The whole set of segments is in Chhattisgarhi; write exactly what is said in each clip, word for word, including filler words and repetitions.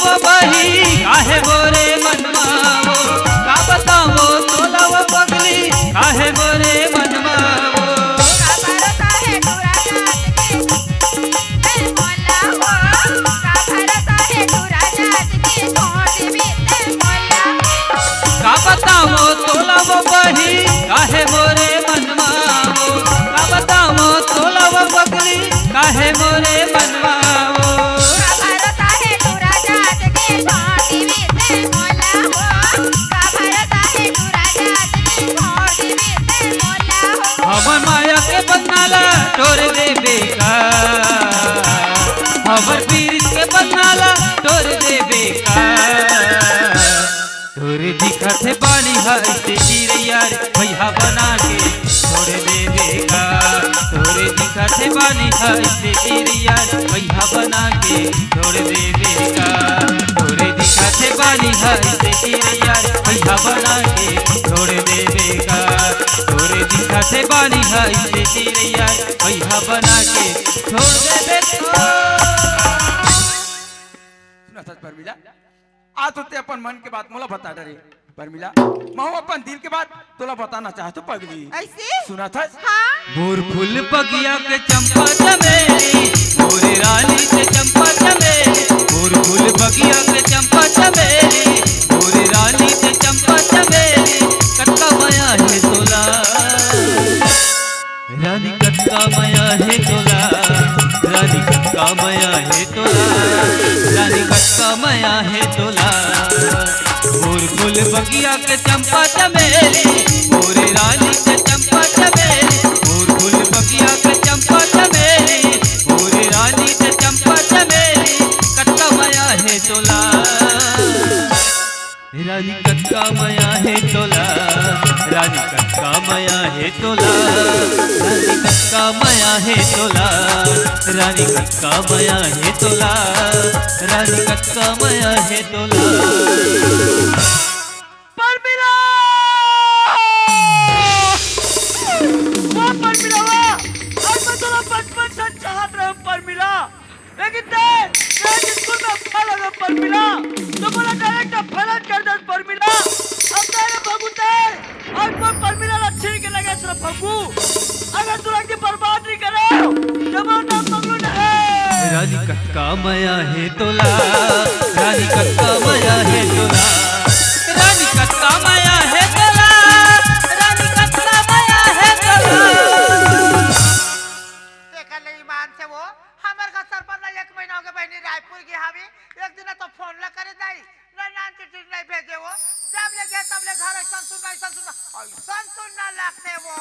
बबही काहे मोरे मनवा वो, का बतावो तोला वो पगली काहे मोरे मनवा वो। का भरोसा हे टूरा जात के, ए मोला हो, का भरोसा हे टूरा जात के, छोड़ देबे ते मोला हो। का बतावो तोला वो बबही काहे मोरे मनवा वो, का बतावो तोला वो पगली काहे मोरे मनवा वो। का भरोसा हे टूरा जात के, छोड़ देबे ते मोला हो, का भरोसा हे टूरा जात के, छोड़ देबे ते मोला हो। हमर माया के बंधना ला तोड़ देबे का, हमर पीर के बंधना ला तोड़ देबे का। तोरे दिखत हे बानी हा अइसे चिरैया रे, भैया बना के छोड़ देबे का। तोरे दिखत हे बानी हा अइसे चिरैया रे, भैया बना के छोड़ देबे का। तोरे दिखत हे बानी हा अइसे चिरैया रे, भैया बना के छोड़ देबे का। तोरे दिखत हे बानी हा अइसे चिरैया रे, भैया बना के छोड़ देबे का। सुनथस परमिला, आज तो ते अपन मन के बात मोला बता डरे। परमिला, महू अपन दिल के बात तोला बताना चाहत हों पगली। अइसे? सुनथस? हाँ। मोर फूल बगिया के चंपा चमेली, मोरे रानी के चंपा चमेली, मोर फूल बगिया के चंपा चमेली, मोरे रानी के चंपा चमेली, कतका मया हे तोला। रानी कतका मया हे तोला, रानी कतका मया हे तोला, रानी कतका मया हे तोला। मोर फूल बगिया के चंपा चमेली, मोरे रानी के चंपा चमेली, मोर फूल बगिया के चंपा चमेली, मोरे रानी के चंपा चमेली, कतका मया हे तोला। रानी कतका मया हे तोला, रानी कतका मया हे तोला, रानी कतका मया हे तोला, रानी कतका मया हे तोला, रानी कतका मया हे तोला। परमिला! वाह परमिला, वाह! आज मैं तोला बचपन से चाहत रहेंव परमिला। लेकिन ते, तें स्कूल में फेल हो गे परमिला, त मोला direct फेल कर दे परमिला। अब तें रे भगू ते, अउ कोई परमिला ला छीन के लेगे रे भगू। अगर तोला के बर्बाद नहीं करे, त मोर नाम मंगलू नहीं। रानी कतका मया हे तोला, रानी कतका मया हे तोला, रानी कतका मया हे तोला, रानी कतका मया हे तोला। तेकर ले ईमान से वो हमर घर सरपंच ला एक महीना हो गे बहिनी, रायपुर गे हावे। एक दिन तो फोन ला करे दाई, ना नान चिट्ठी नहीं भेजे वो। जब ले गे तब ले घर अइसन सुनना, अइसन सुनना, अइसन सुनना लगथे वो।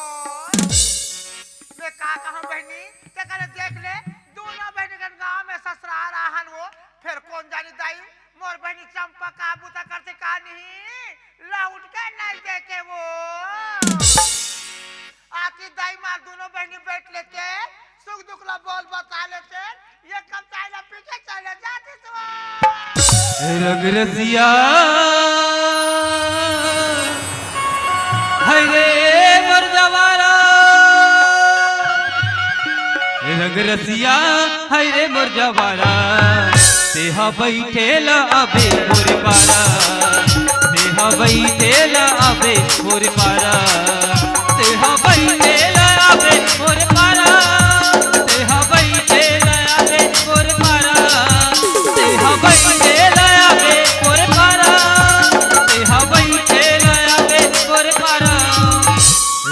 मैं का कहूँ बहिनी, तेकर ले देख ले, दूनों बहिनी के गाँव में ससुरार आहन वो, फेर कोन जानी दाई, मोर बहिनी चंपा का बुता करथे का नहीं, लहुट के नहीं देखे वो। आती दाई मार दूनों बहिनी बैठ लेते, सुख दुख ला बोल बता लेते, ये कब चाय ला पी के चले जाती सुआ। रंग रसिया, हाय रे मोर जवारा, रंग रसिया, हाय रे मोर जवारा, तेहा बइठे ला आबे मोर पारा, तेहा बइठे ला आबे मोर पारा, तेहा बइठे ला आबे मोर पारा, तेहा बइठे ला आबे मोर पारा, तेहा बइठे ला आबे मोर पारा, तेहा बइठे ला आबे मोर पारा।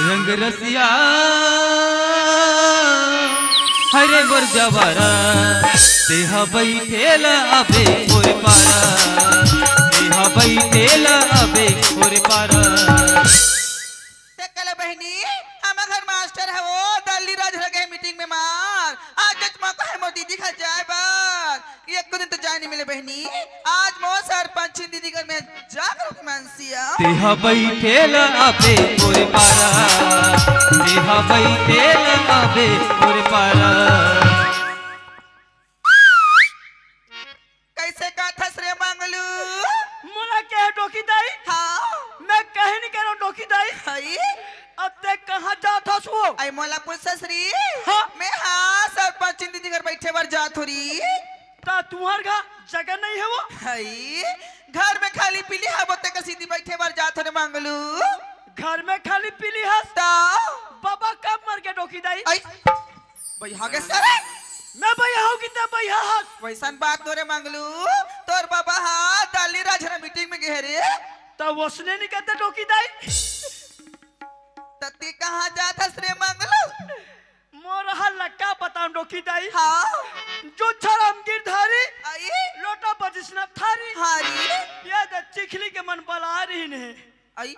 रंग रसिया, हाय रे मोर जवारा, तेहा बइठे ला आबे मोर पारा, तेहा बइठे ला आबे मोर पारा। तेकर ले बहिनी, हमर घर मास्टर हे वो, दल्ली राज लगे हे मीटिंग में मार। आज जच मौका हे मोर दीदी घर जाए बर। एको दिन तो जाए नहीं मिले बहिनी। आज मोर सरपंचिन दीदी घर में जागरूक मनसिया। तेहा बइठे ला आबे मोर पारा, तेहा बइठे ला आबे मोर पारा। कइसे कथस रे मंगलू? मोला के डोकी दाई? हाँ। मैं कहीं नहीं करो डोकी दाई। हई? अब ते कहाँ जात हस वो? आई मोला पूछस री? हाँ। मैं हाँ सरपंचिन दीदी घर बइठे बर जात हों री। ता तुँहर घर जगह नहीं हे वो। हई, घर में खाली पीली हस, वो तेकर सेती बइठे बर जात हस रे मंगलू। घर में खाली पीली हस? त? बाबा कब मर गे डोकी दाई? अई, बइहा गे सारे। मैं बइहा हंव कि तैं बइहा हस? वइसन बात नोहे रे मंगलू, तोर बाबा ह दिल्ली राजहरा मीटिंग में गे हे रे। त वइसने नइ कहिते डोकी दाई। त तैं कहाँ जात हस रे मंगलू? मोर हल्ला का बतावंव डोकी दाई। हाँ। जो छरम गिरधारी, अई? लोटा बजिसना थारी। हाँ रे। ये दे चिखली के मन बला रहिन हे। अई,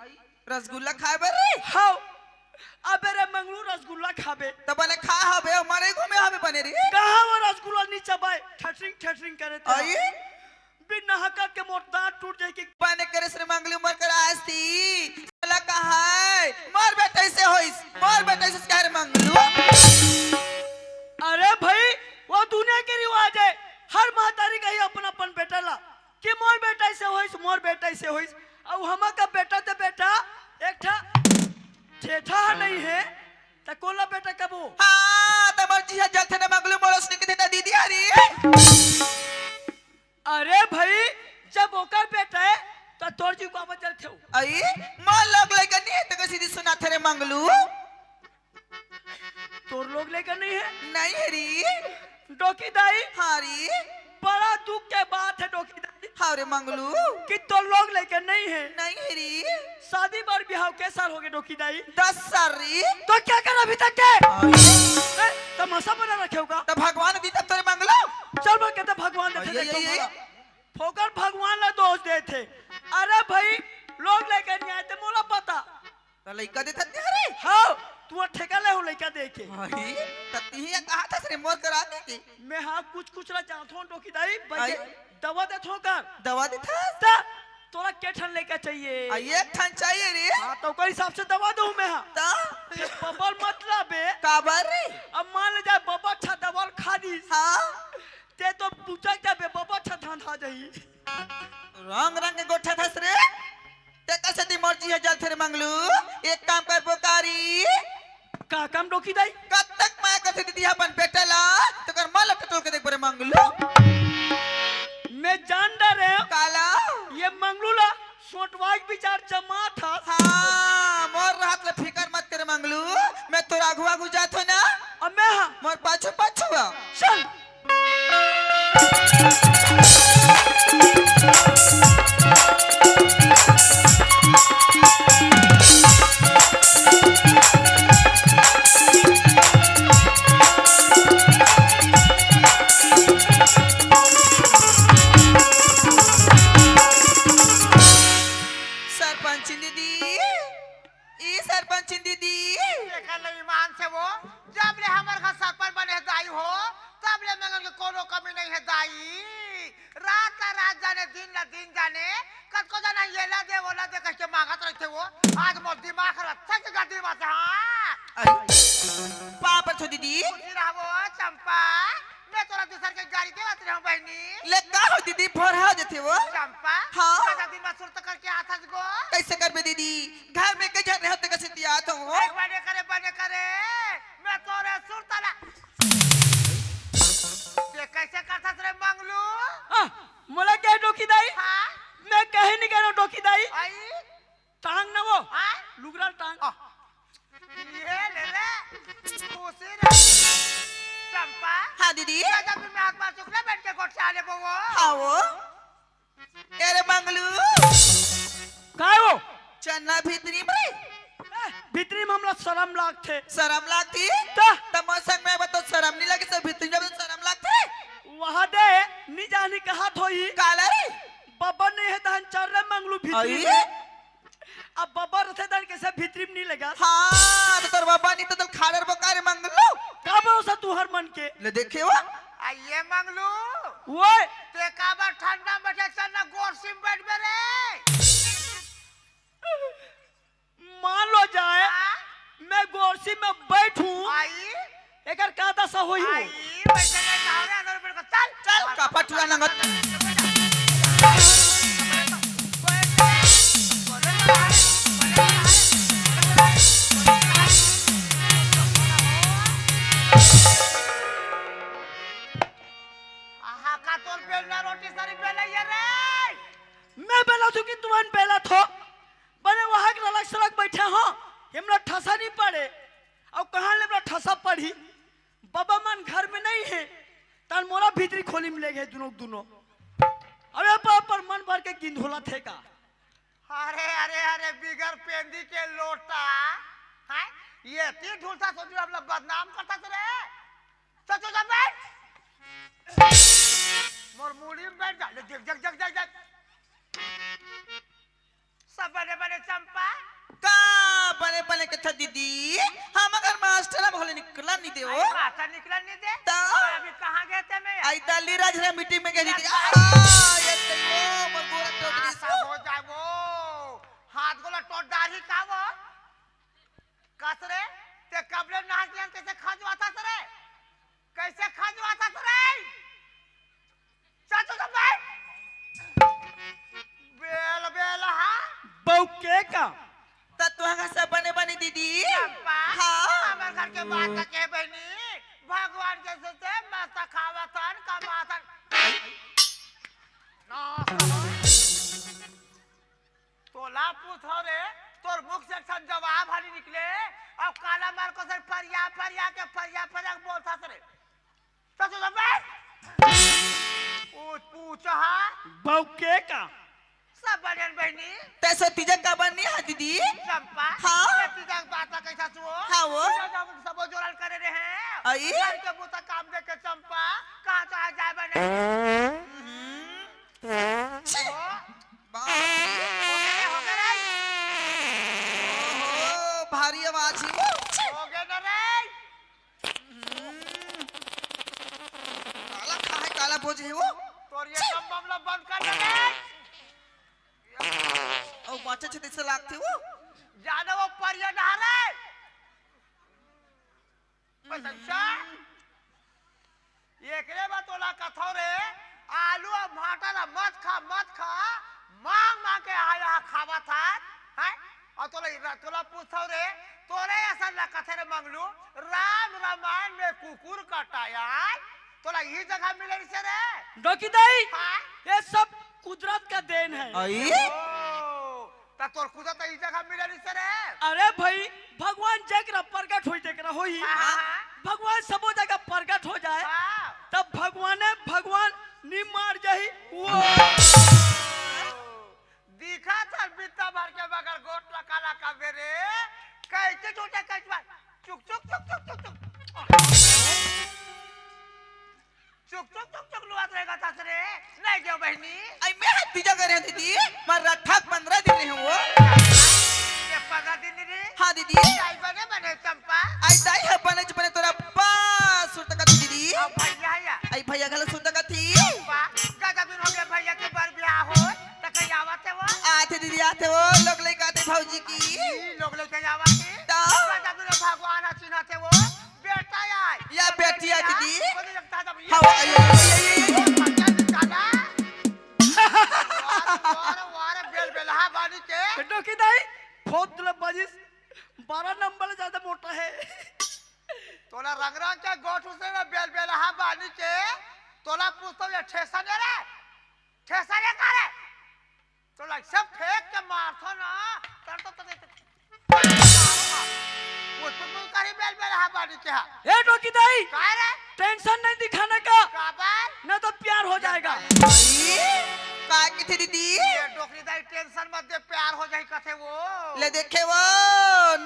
रसगुल्ला खाय बर रे? हव। अबे रे मंगलू रसगुल्ला खाबे। त बने खाय हबे, मरे घूमे हबे बने रे। कहाँ वो रसगुल्ला नइ चबाय, ठटरिंग ठटरिंग करे त। अई? बिन नहाकत के मोर दांत टूट जाही कि। बने करेस रे मंगलू मोर करा आस्ती। साला कहाय, मोर बेटा अइसे होइस, मोर बेटा अइसे कहे रे मंगलू। अरे भई, वो दुनिया के रिवाज हे, हर महतारी कही अपन अपन बेटा ला कि मोर बेटा अइसे होइस, मोर बेटा अइसे होइस। अउ हमर का बेटा त बेटा, एक ठा ठेठा ह नइ हे, त कोन ला बेटा कबो? हाँ, त मोर जी ह जलथे न मंगलू, मोर ओसने कथे त दीदी हरी। अरे भई, जब ओकर बेटा हे, त तोर जी काबर जलथे हो? अई, मोर लोग लइका नइ हे, तेकर सेती सुनाथे रे मंगलू। तोर लोग लइका नइ हे? नइ हे री। डोकी दाई? हाँ री। बड़ा दुख के बात हे डोकी दाई। हाँ रे मंगलू। कि तोर लोग लइका नइ हे? नइ हे री। शादी बर बिहाव के साल होगे डोकी दाई? दस साल री। त का करे अभी तक के? हाँ री। ए, तमासा बना रखे हो का? त भगवान दीस तब तो रे मंगलू। चल बोल के त भगवान देथे, अई, देख अई, तो अई। भला। फोकट भगवान ला दोष देथे। अरे भई, लोग लइका नइ आय त मोला बता। त लइका देथस तें रे? हव, तुंहर ठेका ले हंव लइका दे के। अई, त तिही ह कहा थस रे मोर करा दे के। मैं हा कुछ कुछ ला जानथों डोकी दाई, बइठे अई। दवा देथों कर। दवा देथस? त तोला के ठन लइका चाहिए? अई, एक ठन चाहिए रे। हाँ, त ओकर हिसाब से दवा दूं मैं हा। त? बबल मत लाबे। काबर रे? अब मान ले जाए बबा अच्छा दवा ल खा दिस। हाँ। तैं तो पूछा क्या बे, बबा अच्छा धांधा जाही। रंग रंग के गोठा थस रे। तेकर सेती मोर जी ह जलथे रे मंगलू। एक काम कर बोकारी। का काम डोकी दाई? कतक मया करथे दीदी ह अपन बेटा ला, तेकर मन ला टटोल के देख बरे मंगलू। मैं जान डरेंव। काला? ये मंगलू ला सोटवाई के विचार जमात हस। हाँ, मोर रहत ले फिकर मत करे मंगलू, मैं तोर आघू आघू जात हों ना। अब मैं हा। मोर पाछू पाछू आ। चल। सरपंच दीदी, ई सरपंच दीदी। देखा ले ईमान से वो, जब ले हमर घर सरपंच बने हे दाई हो, तब ले मंगल के कोनो कमी नइ हे दाई। रात ला रात जाने, दिन ला दिन जाने, कतको जना येला दे, वोला दे कहिके मांगत रहिथे वो। आज मोर दिमाग हर अच्छा से गड्डी बात हे, हाँ। अरे, पाँव परथों दीदी। खुशी रहबो, चंपा। मैं तोला दूसर के गाड़ी देवत रहेंव बहिनी। ले का हो दीदी, भोरहा जथे वो? चंपा, हाँ। आधा दिन में सुरता करके आथस गो। कइसे करबे दीदी? घर में कई झन रहे हो तेकर सेती आथों। अरे बने करे, बने करे। मैं तोरे सुरता ला। ये कइसे करथस रे मंगलू? आ, मोला कहे डोकी दाई? हाँ? मैं कहे नइ करों डोकी दाई। अई? टांग ना वो। हाँ? लुगरा टांग। आ। ये ले ले। खुशी रे। चंपा। हाँ दीदी। ये जब मैं हाथ मार चुकले बैठ के गोठिया लेबो वो। हाँ वो। ए रे मंगलू। काय वो? चलना भीतरी में। ए, भीतरी में हमला सरम लागथे। सरम लागथे? त? त मोर संग में बतो सरम नइ लगे, सब भीतरी में बतो सरम लागथे। वहाँ दे, नइ जानी कहाँ थोई। काला रे? बबा नइ हे तहन चल रे मंगलू भीतरी अई? में। अब बबा रथे तहन कइसे भीतरी में नइ लेगस? हाँ, त तोर बबा नइ हे त तोला खा डरबो का रे मंगलू। का भरोसा तुंहर मन के? ले देखे वो। आ ये मंगलू। ओए। तैं काबर ठंडा में बइठे, चल ना गोरसी में बइठबे रे। मान लो जाए, हाँ? मैं गोरसी में बइठूं। अई? एकर का दसा होही हो? अई, वइसे नहीं कहा रे, अंदर बैठ के चल। चल, का पटुआ नंगत। आहा, का तोर बेलना रोटी सारी बेलत हो कि तुमन बेलत हो? बने वहां के रलक सलक बैठे हो, हमरा ठसा नहीं पड़े। अउ कहां ले हमरा ठसा पड़ी? बाबा मन घर में नहीं हे, तन मोला भीतरी खोली में ले गए दुनों के दुनों। अरे पर, पर मन भर के गिंधोला थे का? अरे, अरे, अरे, बिगर पेंदी के लोटा, हैं? ये तीन ढूंढता सोच रहे, अपना बदनाम करता थे रे। चल, चल, चल, बैठ। मोर मुड़ी में बैठ जा। ले, देख, देख, देख, देख, देख। सब बने बने चंपा। का बने बने कथा दीदी? हम अगर मास्टर हम होले निकलन नहीं देवो। अरे मास्टर निकलन नहीं दे। त? अभी कहाँ गए थे मैं? आई दल्ली राज रे मीटिंग में गई थी। या आ, ये तो वो मोर गोरा टोकरी नासा हो जाए वो। हाथ गोला टोट डारी का वो? कस रे, ते कबले नाच लिया कैसे खजवाता रे? कैसे खजवाता रे? चाचू तो बैठ। बेल, बेल, हाँ? बहू के का? त तुहा से बने बने दीदी? चंपा, हाँ? हमर घर के बात के बहनी, भगवान के से मस्त खावतन, कमातन। ना, तोला पूछो रे, तोर मुख से एक ठन जवाब हरी निकले, अउ काला मार को सर फरिया, फरिया के, फरिया, फरिया के बोलता रे। तो तू तो बैठ। पूछ, पूछ, हाँ? बहू के का? सब बनियन बहनी। तैसे तीजा का बनी है दीदी? चंपा, हाँ? ये तीजा के बात कैसा सुओ? हाँ वो। तीजा जब सबो जोरल करे रहे हैं। आई? घर के बूता काम देख के चंपा, कहाँ चाहे जाए बने? हम्म। छी। वो? बाप रे। हो गए, हो गए रे। ओहो, भारी आवाज ही वो। हो गए ना रे। काला खाए, काला बोझ है वो। तोर ये कम मामला बंद कर दे। ओ बाचा छे दिसे लागथे वो। जाने वो परिया नहा रे। बस अच्छा। एकरे बर तोला कथौं रे, आलू अउ भांटा ला मत खा, मत खा, मांग मांग के आ यहाँ खावत हस, हैं? अउ तोला, तोला पूछथौं रे, तोरे असन ला कथे रे मंगलू, राम रामायण में कुकुर कटाया, तोला ई जगह मिले रिसे रे? डोकी दाई, हाँ? ये सब कुदरत का देन है। आई? ओ, त तोर कुदरत ई जगह मिले रिसे रे? अरे भाई, भगवान जेकरा प्रगट होई, तेकरा होई। हाँ, हाँ, हाँ। भगवान सबो जगह प्रगट हो जाए, हाँ। तब भगवाने भगवान नी मार जाही। वो दिखा था बित्ता भर के मगर गोट लका लका बेरे, कैसे झूठे कैसे बात, चुक, चुक, चुक। चुक, चुक, चुक, चुक, लुआत रहेगा था रे। नहीं गयो बहनी। आई मैं हाथ पीछा करे दीदी, मैं रठा पंद्रह दिन रहे हूँ वो। ये पंद्रह दिन रे? हाँ दीदी। आई बने बने चंपा। आई दाई है बने च बने तोरा पास सुरता का दीदी। अब भैया है या? आई भैया घलो सुरता का थी। चंपा, ज्यादा दिन हो गया भैया के बर ब्याह हो, त कहीं आवत है वो? आते दीदी आते वो, लोग लेके आते भौजी की। ई लोग लेके आवत है? तो? ज्यादा दिन भगवान चिन्हते वो। बेटा आय। या बेटी आय, दीदी। बोले, एक दादा, ये हाँ, वो, ये, ये, ये, ये, ये। भैया जी, दादा। वाह, वाह, वाह, बेल बेलहा बानी के। बेटो की दाई, बहुत दिल बाजिस, बारह नंबर ज्यादा मोटा है। तोला रंग रंग के गोठ उसे ना बेल बेलहा बानी के। तोला पूछथौं ये ठेसा ने रे? ठेसा ने का रे? तोला सब फेंक के मारथौं ना, कर तो तने वो तो तू करी बेल बेलहा बानी के हा। ए डोकी दाई, काय रे? टेंशन नहीं दिखाने का, काबर? नहीं तो प्यार हो जाएगा। ई? का किथे दीदी? ये डोकरी दाई टेंशन मत दे, प्यार हो जाही कथे वो। ले देखे वो,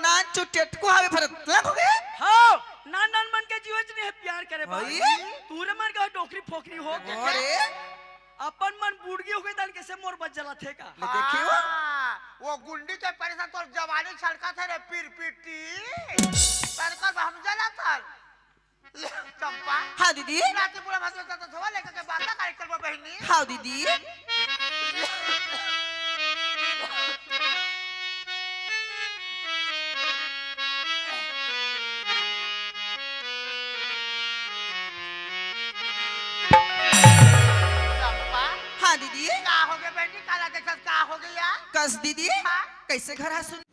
नान चुटेटकू हावे फरत लग हो गए। हाँ, नान नान मन के जीवन नहीं है प्यार करे भाई। भाई। तू रे मन का डोकरी फोकरी हो। अरे। अपन मन बुड़गी हो गए तन कैसे मोर बस जलत हे का? ले देखियो। हाँ, वो गुंडी के परेशान तोर जवानी छलकत हे रे पिरपिटी। तन कर हम जलत हन। चंपा। हाँ दीदी। राती पूरा भसम तो धोवा लेकर के बाता करे करबो बहिनी। हाँ दीदी। चंपा। हाँ दीदी। का हो गया बहनी, काला देखत का हो गया? कस दीदी। हाँ? कैसे घर हा सुन?